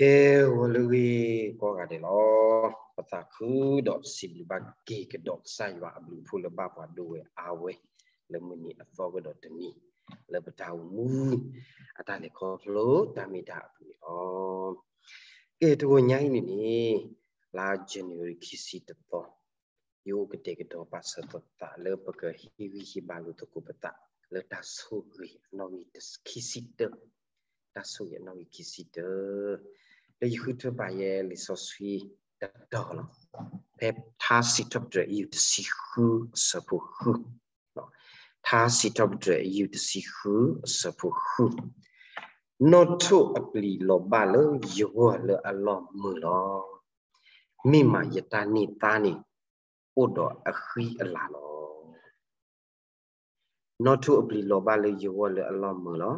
ကဲ ဂီၤလၢအဂ့ၤကိးဂၤဒဲးလီၤ. ပသးခုဒီးစံးဘျုးဘၣ်က့ၤကဒီးကစၢ်ယွၤအဘျုးအဖှိၣ်လၢဘၣ်ပှၤဒိၣ်ဝဲအါဝဲ လၢမုၢ်နံၤအသီကဒီးတနံၤ လၢပတၢ်အိၣ်မူ အတၢ်လဲၤခီဖျိတၢ်မ့ၢ်တၢ်အပူၤန့ၣ်လီၤ. ကဲ တဂီၤညါအံၤန့ၣ်န့ၣ် လါ January ခံဆံတသီ ယအိၣ်ကတဲာ်ကတီၤပာ်စၢၤသးလၢပကဟ့ၣ်ဂံၢ်ဟ့ၣ်ဘါလိာ်သကိးပသး လၢတၢ်ဆိၣ်ဂ့ၤအနီၣ်ဂံၢ်ခံဆံတၢ, တၢ်ဆိၣ်ဂ့ၤအနီၣ်ဂံၢ်ခံဆံတၢ, လၢယဃုထၢဘၣ်ယဲလံာ်စီဆှံတတီၤလီၤ. ဖဲထါစံးထီၣ်ပတြၢၤ အယုၢ်တဆံဃုအဆၢဖိဃု, ထါစံးထီၣ်ပတြၢၤ အယုၢ်တဆံဃုအဆၢဖိဃု, နီၣ်ထိၣ်အပျံၤလီၤဘၣ်လၢယဂီၢ်လၢအလီၢ်မုာ်လီၤ. မ့ၢ်မးယတၢ်န့ၢ်သါန့ၣ် အိၣ်ဒီးအဃံအလၤလီၤ. နီၣ်ထိၣ်အပျံၤလီၤဘၣ်လၢယဂီၢ်လၢအလီၢ်မုာ်လီၤ.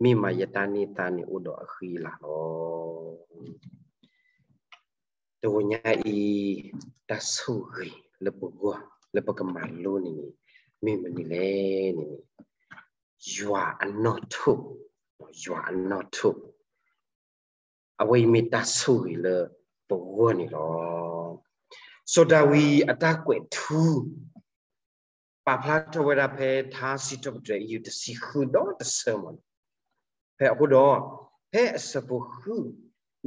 မ့ၢ်မးယတၢ်န့ၢ်သါန့ၣ်အိၣ်ဒီးအဃံအလၤလီၤ. တဂီၤညါအံၤ တၢ်ဆိၣ်ဂ့ၤလၢပဂီၢ် လၢပကမၤလိန့ၣ်န့ၣ် မ့ၢ်မနုၤလဲၣ်န့ၣ်န့ၣ် ယွၤအနီၣ်ထိၣ်, ယွၤအနီၣ်ထိၣ် အဝဲအံၤမ့ၢ်တၢ်ဆိၣ်ဂ့ၤလၢပဂီၢ်န့ၣ်လီၤ. စီၤဒၤဝံးအတၢ်ကွဲးထူ ပာ်ဖျါထီၣ်ဝဲဒၣ်ဖဲထါစံးထီၣ်ပတြၢၤ အယုၢ်တဆံဃုဒီးတဆၢမးန့ၣ်, ဖဲအဃိဒီး ဖဲအဆၢဖိဃု,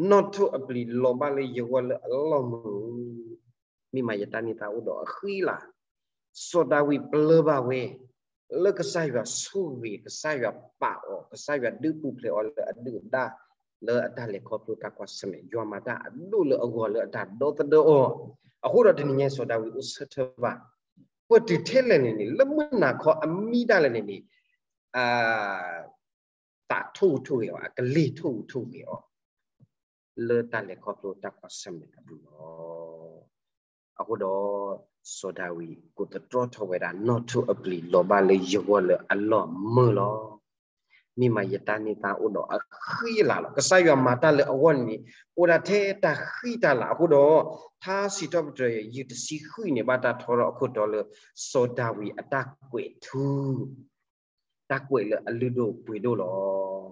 နီၣ်ထိၣ်အပျံၤလီၤဘၣ်လၢယဂီၢ်လၢအလီၢ်မုာ် မ့ၢ်မးယတၢ်န့ၢ်သါအိၣ်ဒီးအဃံအလၤ. စီၤဒၤဝံးပျၢ်ဘၣ်ဝဲ လၢကစၢ်ယွၤဆိၣ်ဂ့ၤ, ကစၢ်ယွၤပာ်အီၤ, ကစၢ်ယွၤဒုးပူၤဖျဲးအီၤလၢအဒုၣ်အဒါ, လၢအတၢ်လဲၤခီဖျိတၢ်ကွၢ်ဆၢၣ်မဲာ်, ယွၤမၤတၢ်အဒိၣ်လၢအဂီၢ်လၢအတၢ်ဒီသဒၢအီၤ. အဃိဒီးတနံၤညါစီၤဒၤဝံးအိၣ်ဆၢထၢၣ်ဘၣ်, ပှၤတုၤထဲလဲၣ်န့ၣ်န့ၣ် လၢမုၢ်နၤခီအမံတၢ်လဲၣ်န့ၣ်န့ၣ် သးထိၣ်ဂူာ်ထိၣ်ဂဲၤအီၤ, အကလ့ၢ်ထိၣ်ဂူာ်ထိၣ်ဂဲၤအီၤ လၢတၢ်လဲၤခီဖျိတၢ်ကွၢ်ဆၢၣ်မဲာ်အပူၤလီၤ. အဃိဒီး စီၤဒၤဝံးကိးသတြီထီၣ်ဝဲဒၣ် နီၣ်ထိၣ်အပျံၤလီၤဘၣ်လၢယဂီၢ်လၢအလီၢ်မုာ်လီၤ. မ့ၢ်မးယတၢ်န့ၢ်သါအိၣ်ဒီးအဃံအလၤလီၤ. ကစၢ်ယွၤမၤတၢ်လၢအဂီၢ်န့ၣ်န့ၣ် အိၣ်ဒၣ်ထဲတၢ်ဃံတၢ်လၤအဃိဒီး ထါစံးထီၣ်ပတြၢၤယုၢ်တဆံဃုန့ၣ် ဘၣ်တၢ်ထီထီၣ်အခိၣ်တီလၢ စီၤဒၤဝံးအတၢ်ကွဲးထူ တၢ်ကွဲးလၢအလုၢ်ဒိၣ်ပှ့ၤဒိၣ်လီၤ.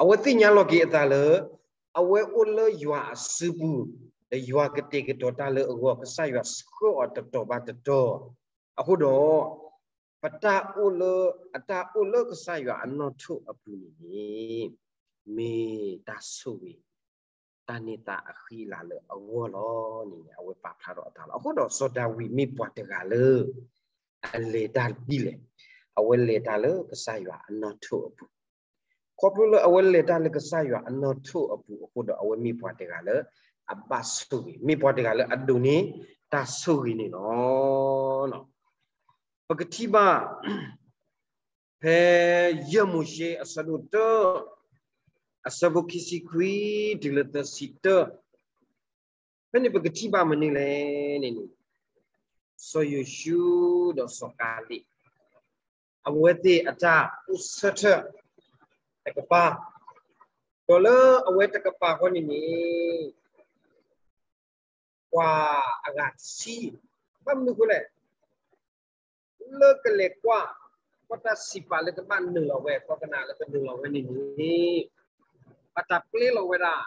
အဝဲသ့ၣ်ညါလီၤက့ၤအသးလၢ အဝဲအိၣ်လၢယွၤအစုပူၤ, ဒီးယွၤကတဲာ်ကတီၤတၢ်လၢအဂီၢ်, ကစၢ်ယွၤဆှၢအီၤတတီၤဘၣ်တတီၤ. အဃိဒီး ပတၢ်အိၣ်လၢ အတၢ်အိၣ်လၢကစၢ်ယွၤအနီၣ်ထိၣ်အပူၤန့ၣ်န့ၣ် မ့ၢ်တၢ်ဆိၣ်ဂ့ၤ တၢ်န့ၢ်သါအဃံအလၤလၢအဂီၢ်လီၤန့ၣ်န့ၣ် အဝဲပာ်ဖျါထီၣ်အသးလီၤ. အဃိဒီးစီၤဒၤဝံးမ့ၢ်ပှၤတဂၤလၢ အလဲၤတၢ်ဒ်လဲၣ်, အဝဲလဲၤတၢ်လၢကစၢ်ယွၤအနီၣ်ထိၣ်အပူၤ. ခီဖျိလၢအဝဲလဲၤတၢ်လၢကစၢ်ယွၤအနီၣ်ထိၣ်အပူၤအဃိဒီး အဝဲမ့ၢ်ပှၤတဂၤလၢ အဘၣ်ဆိၣ်ဂ့ၤ, မ့ၢ်ပှၤတဂၤလၢအဒိးန့ၢ်တၢ်ဆိၣ်ဂ့ၤန့ၣ်လီၤ. ပကထံၣ်ဘၣ် ဖဲယဲၢ်မိၤၡ့အဆၢဒိၣ်တၢ အဆၢဖိခံဆံခွံတုၤလၢသၢဆံတၢ, ဖဲန့ၣ်ပကထံၣ်ဘၣ်မနုၤလဲၣ်န့ၣ်န့ၣ် စီၤယိၤၡူဒီးစီၤကၤလ့း အဝဲသ့ၣ်အတၢ်အိၣ်ဆၢထၢၣ်တကပၤ, ဒီးလၢအဝဲတကပၤဃီန့ၣ်န့ၣ် ပှၤအဂၤတဆံ, ဘၣ်မနုၤအဃိလဲၣ် လၢကလဲၤကွၢ် ကွၢ်တၢ်စံးပာ်လၢကဘၣ်နုာ်လီၤဝဲ, ကီကနၣ်လၢကနုာ်လီၤဝဲန့ၣ်န့ၣ် ဘၣ်တၢ်ပျဲလီၤဝဲဒၣ်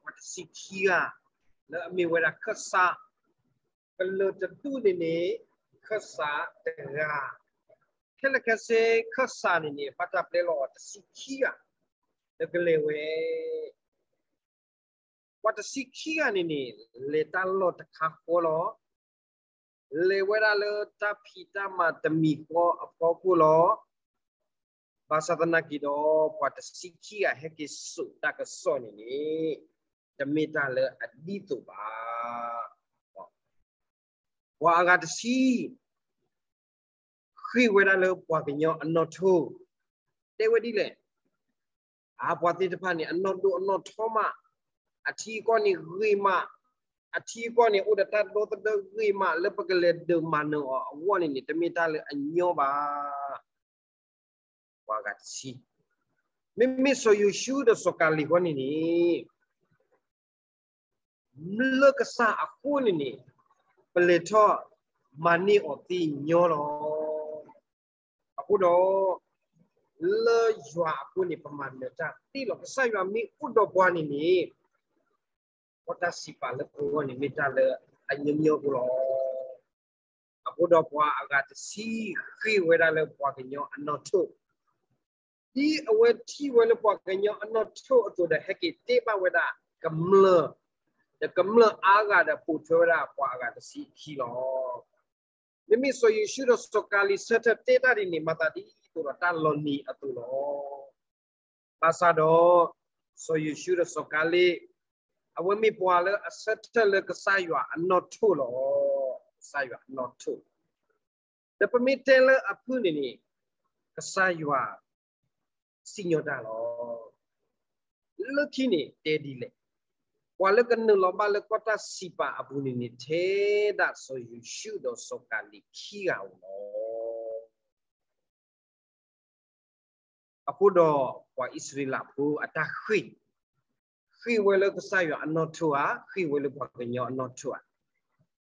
ပှၤတဆံခံဂၤ လၢအမ့ၢ်ဝဲဒၣ်ခၢၣ်စး ကလၢၤတဒူၣ်န့ၣ်န့ၣ် ခၢၣ်စးတဂၤ, ခဲလၢာ်ခဲဆ့ခၢၣ်စးန့ၣ်န့ၣ် ဘၣ်တၢ်ပျဲလီၤအီၤတဆံခံဂၤ လၢကလဲၤဝဲ ပှၤတဆံခံဂၤန့ၣ်န့ၣ် လဲၤတၢ်လီၢ်တခါဃီလီၤ. လဲၤဝဲဒၣ်လၢတၢ်ဖံးတၢ်မၤတမံၤဃီအဖီခိၣ်လီၤ. ဘၣ်ဆၣ်သနာ်က့ဒီး ပှၤတဆံခံဂၤဟဲက့ၤစိာ်တၢ်ကစီၣ်န့ၣ်န့ၣ် တမ့ၢ်တၢ်လၢအဒ်သိးဘၣ်. ပှၤအဂၤတဆံ ဃ့ၢ်ဝဲဒၣ်လၢပှၤကညီအနီၣ်ထိၣ်, တဲဝဲဒ်လဲၣ်, အါ ပှၤသ့ၣ်တဖၣ်န့ၣ် အနီၢ်ဒိၣ်အနီၢ်ထီမး, အထံအကီၢ်န့ၣ်ဂ့ၤမး, အထံအကီၢ်န့ၣ် အိၣ်ဒီးတၢ်ဒီသဒၢဂ့ၤမး လၢပကလဲၤဒုးမၤနၢၤအီၤအဂီၢ်န့ၣ်န့ၣ် တမ့ၢ်တၢ်လၢအညီဘၣ်. ပှၤအဂၤတဆံ, မ့မ့ၢ်စီၤယိၤၡူဒီးစီၤကၤလ့းဃီန့ၣ်န့ၣ် လၢကစၢ်အဃိန့ၣ်န့ၣ် ပလဲၤထီၣ်မၤန့ၢ်အီၤသ့ညီလီၤ. အဃိဒီး လၢယွၤအဃိန့ၣ် ပမၤနၢၤတၢ်သ့လီၤ. ကစၢ်ယွၤမ့ၢ်အိၣ်ဒီးပှၤန့ၣ်န့ၣ် ပတၢ်စံးပာ်လၢပဂီၢ်န့ၣ် မ့ၢ်တၢ်လၢအညီညီဖိလီၤ. အဃိဒီးပှၤအဂၤတဆံဃ့ၢ်ဝဲဒၣ်လၢပှၤကညီအနီၣ်ထိၣ်, ဒ်အဝဲထံၣ်ဝဲလၢပှၤကညီအနီၣ်ထိၣ်အသိးဒီး ဟဲက့ၤတဲဘၣ်ဝဲဒၣ်ကမျၢၢ်, ဒီးကမျၢၢ်အါဂၤဒီးပိာ်ထွဲဝဲဒၣ်ပှၤအဂၤတဆံအခံလီၤ. မ့မ့ၢ်စီၤယိၤၡူဒီးစီၤကၤလံးဆၢထၢၣ်တဲတၢ်ဒ်န့ၣ် မၤသးဒ်သိးဒီးတၢ်လီၤနံၤအသိးလီၤ. ဘၣ်ဆၣ်ဒီး စီၤယိၤၡူဒီးစီၤကၤလံး အဝဲမ့ၢ်ပှၤလၢအဆၢထၢၣ်လၢကစၢ်ယွၤအနီၣ်ထိၣ်လီၤ. ကစၢ်ယွၤအနီၣ်ထိၣ်, ဒီးပမ့ၢ်တဲလၢအဖုၣ်န့ၣ်န့ၣ် ကစၢ်ယွၤစံၣ်ညီၣ်တၢ်လီၤ. လၢခံန့ၣ်တဲဒ်လဲၣ်, ပှၤလၢကနုာ်လီၤဘၣ်လၢကီၢ်တၢ်စံးပာ်အပူၤန့ၣ်န့ၣ် ထဲဒၣ်စီၤယိၤၡူဒီးစီၤကၤလံးခံဂၤဧိၤလီၤ. အဃိဒီးပှၤအံၣ်စရ့လးဖိအတၢ်ဃ့ၢ်, ဃ့ၢ်ဝဲလၢကစၢ်ယွၤအနီၣ်ထိၣ်ဧါ, ဃ့ၢ်ဝဲလၢပှၤကညီအနီၣ်ထိၣ်ဧါ.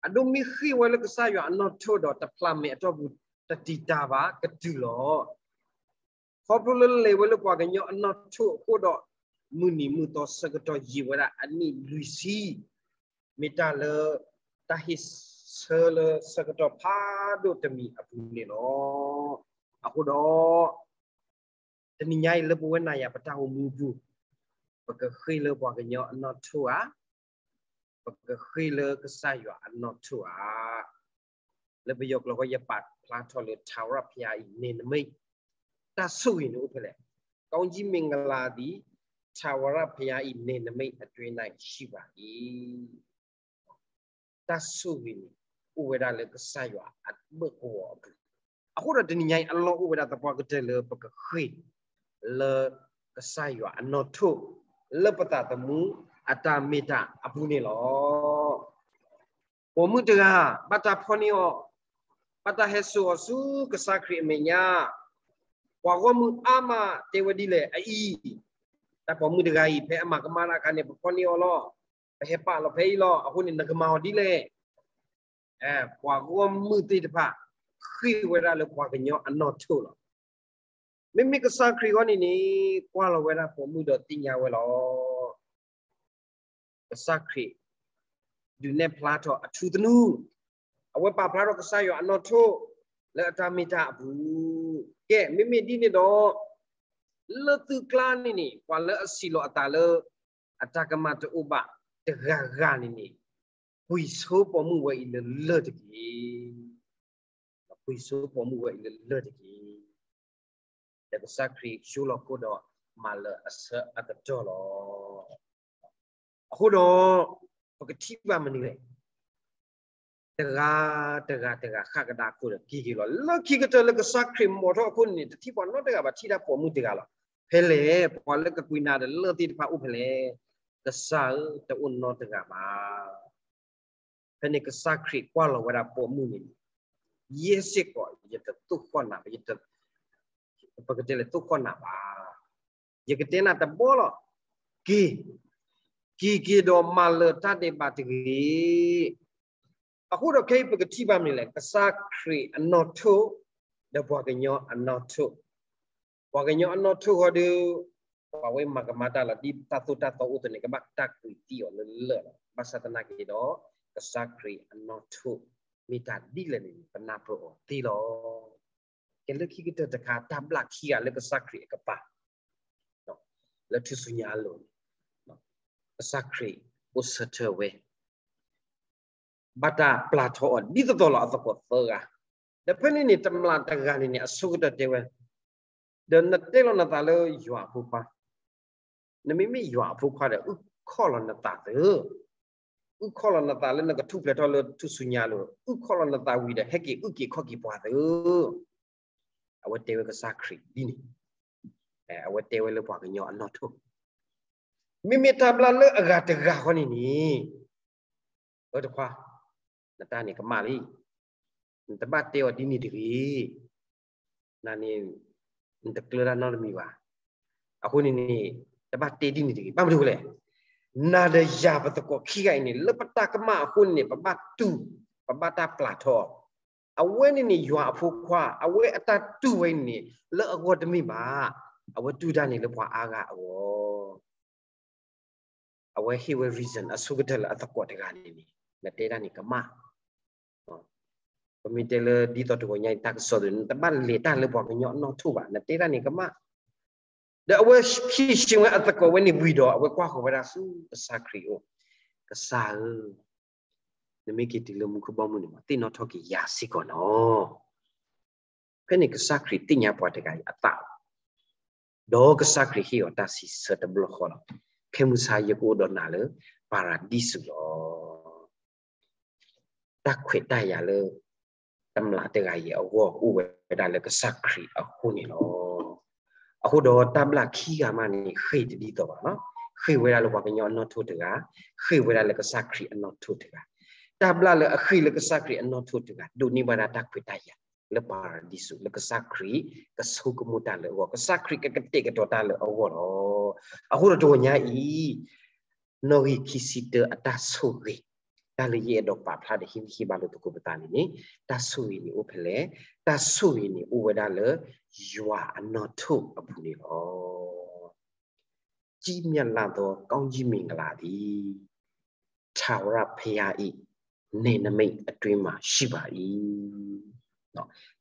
အဒိမ့ၢ်ဃ့ၢ်ဝဲလၢကစၢ်ယွၤအနီၣ်ထိၣ်ဒီး တဖျးမဲာ်အတီၢ်ပူၤ တတံာ်တာ်ဘၣ်ကတုၤလီၤ. ခီဖျိလၢလဲၤဝဲလၢပှၤကညီအနီၣ်ထိၣ်အဃိဒီး မုၢ်နံၤမုၢ်သီဆၢကတီၢ်ယံာ်ဝဲဒၣ်အနံၣ်လွံၢ်ဆံ မ့ၢ်တၢ်လၢတၢ်ဟ့ၣ်ဆၢလၢဆၢကတီၢ်ဖးဒိၣ်တမံၤအပူၤန့ၣ်လီၤ. အဃိဒီး တနံၤညါအံၤလၢပဝဲနၤယၤပတၢ်အိၣ်မူပူၤ, ပကဃ့ၢ်လၢပှၤကညီအနီၣ်ထိၣ်ဧါ, ပကဃ့ၢ်လၢကစၢ်ယွၤအနီၣ်ထိၣ်ဧါ. လၢပယီၤကျိာ်ဃီ ယပာ်ဖျါထီၣ်လၢ ထာဝရဘုရား၏ နယ်နိမိတ် တၢ်ဆိၣ်ဂ့ၤန့ၣ်အိၣ်ဖဲလဲၣ်. ကောင်းကြီးမင်္ဂလာသည် ထာဝရဘုရား၏ နယ်နိမိတ်အတွင်း၌ရှိပါသည်. တၢ်ဆိၣ်ဂ့ၤန့ၣ် အိၣ်ဝဲဒၣ်လၢကစၢ်ယွၤအဘၢၣ်ကဝီၤအပူၤ, အဃိဒီးတနံၤညါအံၤ အလီၢ်အိၣ်ဝဲဒၣ်သပှၢ်ကတၢၢ်လၢပကဃ့ၢ် လၢကစၢ်ယွၤအနီၣ်ထိၣ် လၢပသးသမူအတၢ်မ့ၢ်တၢ်အပူၤန့ၣ်လီၤ. ပိာ်မုၣ်တဂၤ ဘၣ်တၢ်ဖီၣ်န့ၢ်အီၤ, ဘၣ်တၢ်ဟဲစိာ်အီၤဆူကစၢ်ခရံာ်အမဲာ်ညါ, ပှၤဂီၢ်မုၢ်အါမးတဲဝဲဒ်လဲၣ်အအံၤ, တၢ်ပိာ်မုၣ်တဂၤအံၤ ဖဲအမၤကမၣ်တၢ်အခါန့ၣ် ပဖီၣ်န့ၢ်အီၤလီၤ, ပဟဲပာ်လီၤဖဲအံၤလီၤ, အဃိန့ၣ် နကမၤအီၤဒ်လဲၣ်. ပှၤဂီၢ်မုၢ်သ့ၣ်တဖၣ် ဃ့ၢ်ဝဲဒၣ်လၢပှၤကညီအနီၣ်ထိၣ်လီၤ. မ့မ့ၢ်ကစၢ်ခရံာ်အဂီၢ်န့ၣ်န့ၣ် ကွၢ်လီၤဝဲဒၣ်ပိာ်မုၣ်ဒီးသ့ၣ်ညါဝဲလီၤ. ကစၢ်ခရံာ် ဒုးနဲၣ်ဖျါထီၣ်အထူသနူ, အဝဲပာ်ဖျါထီၣ်ကစၢ်ယွၤအနီၣ်ထိၣ် လၢအတၢ်မ့ၢ်တၢ်အပူၤ, ကဲ မ့မ့ၢ်ဒ်န့ၣ်ဒီး လၢသုကျါန့ၣ်န့ၣ် ပှၤလၢအစံးလီၤအသးလၢ အတၢ်ကမၣ်တအိၣ်ဘၣ်တဂၤဂၤန့ၣ်န့ၣ် ပှ့ၤဆိပိာ်မုၣ်ဝဲအံၤလၢလၢၢ်တက့ၢ်. ပှ့ၤဆိပိာ်မုၣ်ဝဲအံၤလၢလၢၢ်တက့ၢ်. ဒီးကစၢ်ခရံာ်ဆိလီၤခိၣ်ဒီး မၤလၢအဆၢအကတီၢ်လီၤ. အဃိဒီး ပကထံၣ်ဘၣ်မနုၤလဲၣ်, တဂၤတဂၤတဂၤဃၣ်ကဒါခိၣ်ဒီးက့ၤက့ၤလီၤ. လၢခံကတၢၢ်လၢကစၢ်ခရံာ်မိာ်ထီၣ်အခိၣ်န့ၣ် တထံၣ်ပှၤနီတဂၤဘၣ်, ထံၣ်တၢ်ပိာ်မုၣ်တဂၤလီၤ. ဖဲလဲၣ်, ပှၤလၢကကွံနၤဒီးလၢၢ်သ့ၣ်တဖၣ်အိၣ်ဖဲလဲၣ်. ကစၢ်ဧၢ, တအိၣ်နီတဂၤဘၣ်. ဖဲန့ၣ်ကစၢ်ခရံာ်ကွၢ်လီၤဝဲဒၣ်ပိာ်မုၣ်န့ၣ်, ယဲစ့ၢ်ကီး ယတသိၣ်ဃီၣ်နၤဘၣ်, ပကတဲလဲၣ်သိၣ်ဃီၣ်နၤဘၣ်. ယကတဲနၤတဘီလီၤ. က့ၤ, က့ၤက့ၤဒီးမၤလၢတၢ်ဒဲးဘးတဂ့ၤ. အဃိဒီးခဲအံၤပကထံၣ်ဘၣ်မနုၤလဲၣ်, ကစၢ်ခရံာ်အနီၣ်ထိၣ် ဒီးပှၤကညီအနီၣ်ထိၣ်, ပှၤကညီအနီၣ်ထိၣ်ဃီဒီး ပှၤဝဲမၤကမၣ်တၢ်လီၤ, ဒ်တၢ်သိၣ်တၢ်သီအိၣ်အသိးန့ၣ် ကဘၣ်တၢ်ကွံာ်သံအီၤလၢလၢၢ်လီၤ. ဘၣ်ဆၣ်သနာ်က့ဒီး ကစၢ်ခရံာ်အနီၣ်ထိၣ်မ့ၢ်တၢ်ဒ်လဲၣ်န့ၣ် ပနၢ်ပၢၢ်အီၤသ့လီၤ. ကဲလၢခံကတၢၢ်တခါ တၢ်ဘျၣ်ခံဂၤလၢကစၢ်ခရံာ်အကပၤ လၢထူၣ်စုညါအလိၤန့ၣ် ကစၢ်ခရံာ်အိၣ်ဆၢထၢၣ်ဝဲ ဘၣ်တၢ်ပျၢ်ထီၣ်အီၤဒ်သိးသိးလီၤအသကိးသၢဂၤ, ဒီးဖဲန့ၣ်န့ၣ် တမျာ်တဂၤန့ၣ်န့ၣ် အဆိကတၢၢ်တဲဝဲ, ဒီးနတဲလီၤနသးလၢယွၤအဖိခွါ, နမ့မ့ၢ်ယွၤအဖိခွါဒီး အုၣ်ခီၣ်လီၤနသးသၢ အုၣ်ခီၣ်လီၤနသးလၢနကထူၣ်ဖျဲးထီၣ်လၢထူၣ်စုညါအလိၤ, အုၣ်ခီၣ်လီၤနသးဝံၤဒီး ဟဲက့ၤအုၣ်က့ၤခီၣ်က့ၤပှၤသၢ. အဝဲတဲဝဲကစၢ်ခရံာ်ဒ်န့ၣ်, အဝဲတဲဝဲလၢပှၤကညီအနီၣ်ထိၣ်, မ့မ့ၢ်တၢ်ဘျၣ်လၢအဂၤတဂၤဃီန့ၣ်န့ၣ်, အၢတခွါ, နတၢ်န့ၣ်ကမၣ်လံ, နတဘၣ်တဲအီၤဒ်န့ၣ်တဂ့ၤ. နန့ၣ် နတကျၢၤတၢ်နီတမံၤဘၣ်. အဃိန့ၣ်န့ၣ် တဘၣ်တဲဒ်န့ၣ်တဂ့ၤ. ဘၣ်မနုၤလဲၣ်, နၤဒီးယၤပသကိးခံဂၤအံၤန့ၣ် လၢပတၢ်ကမၣ်အဃိန့ၣ်န့ၣ် ပဘၣ်တူၢ်, ပဘၣ်တၢ်ပျၢ်ထီၣ်အီၤ. အဝဲန့ၣ်န့ၣ် ယွၤအဖိခွါ အဝဲအတၢ်တူၢ်ဝဲန့ၣ် လၢအဂီၢ်တမ့ၢ်ဘၣ်, အဝဲတူၢ်တၢ်န့ၣ်လၢပှၤအါဂၤအဂီၢ်. အဝဲဟ့ၣ်ဝဲ reason အဆိကတၢၢ်လၢအသကိးတဂၤန့ၣ်န့ၣ် နတဲတၢ်န့ၣ်ကမၣ်. ပမ့ၢ်တဲလၢဒ်သိးတဂီၤညါအံၤတၢ်ကစီၣ်ဒီး နတဘၣ်လဲၤတၢ်လၢပှၤကညီအနီၣ်ထိၣ်ဘၣ်, နတဲတၢ်န့ၣ်ကမၣ်. ဒီးအဝဲဟံးဆှံဝဲအသကိးဝဲန့ၣ်ဝံၤဒီး အဝဲကွၢ်ဃီၤဝဲဒၣ်ဆူကစၢ်ခရံာ်အအိၣ်, ကစၢ်ဧၢ, နမ့ၢ်က့ၤတုၤလၢမူခိၣ်ဘီမုၢ်န့ၣ်မး သ့ၣ်နီၣ်ထီၣ်က့ၤယၤစ့ၢ်ကီးလီၤ. ဖဲန့ၣ်ကစၢ်ခရံာ်သ့ၣ်ညါပှၤတဂၤအံၤအသး, ဒီးကစၢ်ခရံာ်ဟ့ၣ်အီၤတၢ်စံးဆၢတဘျီဃီလီၤ. ခဲမုၢ်ဆါယကအိၣ်ဒီးနၤလၢ ပၤရဒံစူၤလီၤ. တၢ်ခွဲးတၢ်ယာ်လၢ တမျးတဂၤအံၤအဂီၢ် အိၣ်ဝဲဒၣ်လၢကစၢ်ခရံာ်အဃိန့ၣ်လီၤ. အဃိဒီးတၢ်ဘျၣ်ခံဂၤမးန့ၣ် ဃ့ၢ်တဒ်သိးဘၣ်လီၤ. ဃ့ၢ်ဝဲဒၣ်လၢပှၤကညီအနီၣ်ထိၣ်တဂၤ, ဃ့ၢ်ဝဲဒၣ်လၢကစၢ်ခရံာ်အနီၣ်ထိၣ်တဂၤ. တၢ်ဘျၣ်လၢအဃ့ၢ်လၢကစၢ်ခရံာ်အနီၣ်ထိၣ်တဂၤ ဒိးန့ၢ်ဘၣ်ဒၣ်တၢ်ခွဲးတၢ်ယာ် လၢပၤရဒံစူၤ လၢကစၢ်ခရံာ်ကဆိကမိၣ်တၢ်လၢအဂီၢ်, ကစၢ်ခရံာ်ကကတဲာ်ကတီၤတၢ်လၢအဂီၢ်လီၤ. အဃိဒီးတဂီၤညါအံၤ နီၣ်ဂံၢ်ခံဆံတၢအတၢ်ဆိၣ်ဂ့ၤ, တၢ်လၢယအဲၣ်ဒိးပာ်ဖျါဒီးဟ့ၣ်ဂံၢ်ဟ့ၣ်ဘါလိာ်သကိးပသးန့ၣ်န့ၣ်, တၢ်ဆိၣ်ဂ့ၤန့ၣ်အိၣ်ဖဲလဲၣ်. တၢ်ဆိၣ်ဂ့ၤန့ၣ်အိၣ်ဝဲဒၣ်လၢ ယွၤအနီၣ်ထိၣ်အပူၤန့ၣ်လီၤ. ကြီးမြတ်လှသောကောင်းကြီးမင်္ဂလာသည် ထာဝရဘုရား၏ နယ်နိမိတ်အတွင်းမှာရှိပါ၏.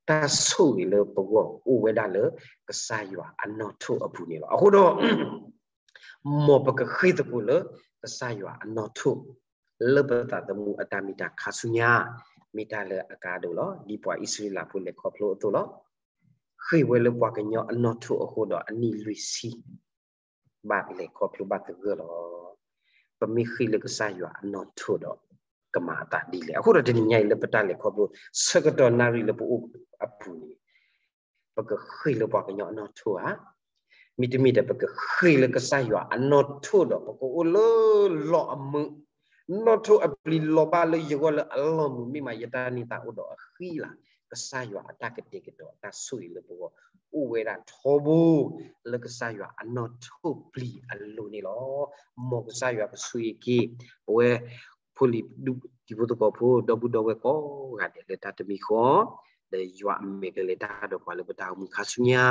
တၢ်ဆိၣ်ဂ့ၤလၢပဂီၢ်အိၣ်ဝဲဒၣ်လၢ ကစၢ်ယွၤအနီၣ်ထိၣ်အပူၤန့ၣ်လီၤ. အဃိဒီး မ်ပကဃ့ၢ်သကိးလၢကစၢ်ယွၤအနီၣ်ထိၣ် လၢပသးသမူအတၢ်မ့ၢ်တၢ်ခါဆူညါ, မ့ၢ်တၢ်လၢအကါဒိၣ်လီၤ. ဒ်ပှၤအံၣ်စရ့လးဖိလဲၤခီဖျိအသိးလီၤ. ဃ့ၢ်ဝဲလၢပှၤကညီအနီၣ်ထိၣ်အဃိဒီးအနံၣ်လွံၢ်ဆံ ဘၣ်လဲၤခီဖျိဘၣ်သဂၢၢ်လီၤ. ပမ့ၢ်ဃ့ၢ်လၢကစၢ်ယွၤအနီၣ်ထိၣ်ဒီး ကမၤအသးဒ်လဲၣ်. အဃိဒီးတနံၤညါအံၤလၢပတၢ်လဲၤခီဖျိ ဆၢကတီၢ်နၣ်ရံၣ်လၢပအိၣ်အပူၤန့ၣ် ပကဃ့ၢ်လၢပှၤကညီအနီၣ်ထိၣ်ဧါ, မ့တမ့ၢ်ဒီး ပကဃ့ၢ်လၢကစၢ်ယွၤအနီၣ်ထိၣ်ဒီး ပကအိၣ်လၢလီၢ်အမုာ်, နီၣ်ထိၣ်အပျံၤလီၤဘၣ်လၢယဂီၢ်လၢအလီၢ်မုာ် မ့ၢ်မးယတၢ်န့ၢ်သါအိၣ်ဒီးအဃံလၤ, ကစၢ်ယွၤအတၢ်ကတဲာ်ကတီၤအတၢ်ဆိၣ်ဂ့ၤလၢပဂီၢ် အိၣ်ဝဲဒၣ်ထီဘိ လၢကစၢ်ယွၤအနီၣ်ထိၣ်ပျံၤအလိၤန့ၣ်လီၤ. မ်ကစၢ်ယွၤကဆိၣ်ဂ့ၤက့ၤ ပဝဲ ဖိလံၤဒူၣ်တံၤဖိသကိးဖိ ဒီပုၢ်ဒီဝဲၢ်ကိးဂၤဒဲးလၢတၢ်တမံၤဃီ, ဒီးယွၤအမဲာ်ကလဲၤတၢ်ဒီးပှၤလၢပတၢ်အိၣ်မူခါဆူညါ,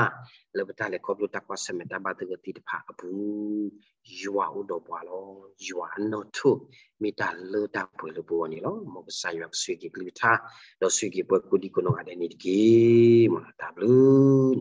လၢပတၢ်လဲၤခီဖျိတၢ်ကွၢ်ဆၢၣ်မဲာ်တၢ်ဘၣ်သဂၢၢ်သ့ၣ်တဖၣ်အပူၤ, ယွၤအိၣ်ဒီးပှၤလီၤ. ယွၤအနီၣ်ထိၣ်မ့ၢ်တၢ်လၢတၢ်ပှဲၤလၢပဂီၢ်န့ၣ်လီၤ. မ်ကစၢ်ယွၤကဆိၣ်ဂ့ၤက့ၤကလုၢ်ကထါ, ဒီးဆိၣ်ဂ့ၤက့ၤပှၤကိးဒံကိးနီၢ်ဂၤဒဲးန့ၣ်တက့ၢ်. မ်တၢ်ဘျုး